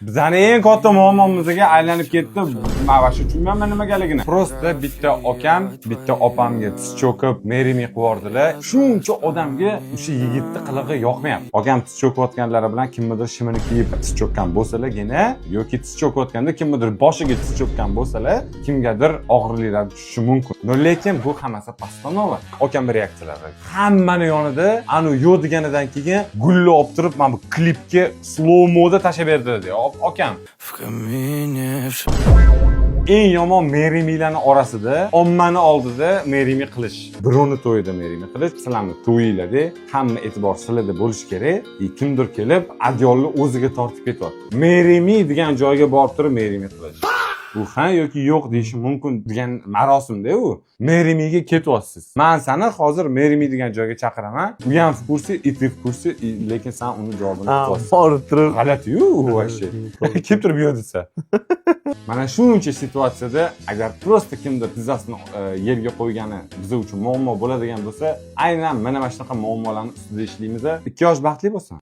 Bizani eng katta muammomizga aylanib ketdi. Man вообще tushunmayapman nimagaligini. Просто bitta akam bitta opamga tiz cho'kib, "Marry me" qilib yubordilar. Shuncha odamga o'sha yigitni qilig'i yoqmayapti. Akam tiz cho'kayotganlari bilan kimnidir shimini kiyib tiz cho'kkan bo'lsalargina yoki tiz cho'kayotganda kimnidir boshiga tiz cho'kkan bo'lsalar, kimgadir og'irliklar tushishi mumkin. Но lekin bu hammasi постанова. Akam reaksiyalari. Hammani yonida anu yo'q deganidan keyin gulni olib turib, mana bu klipga slow moda tashlab berdi dedi. Akam. В камине. Eng yomon marry melarni orasida ommani oldida marry me qilish. Birovni to'yida marry me qilish, sizlarni to'yinglarda hamma e'tibor sizlarda bo'lishi kerak. И kimdir kelib adyolni o'ziga tortib ketyapti. "Marry me" degan joyga borib turib marry me qilish. Bu ha yoki yo'q deyishi mumkin degan marosimda u. "Marry me'ga ketyapsiz. Man seni hozir "Marry me" degan joyga chaqiraman. U ham в курсе, и ты в курсе, lekin san uni javobini kutyapsan. Borib turib. G'alati-yu u вообще. Kelib turib yo'q desa. Mana shuncha situatsiyada agar просто kimdir tizzasini yerga qo'ygani biz uchun muammo bo'ladigan bo'lsa, aynan mana shunaqa muammolarni ustida ishlaymiz. Ikki yosh baxtli bo'lsin.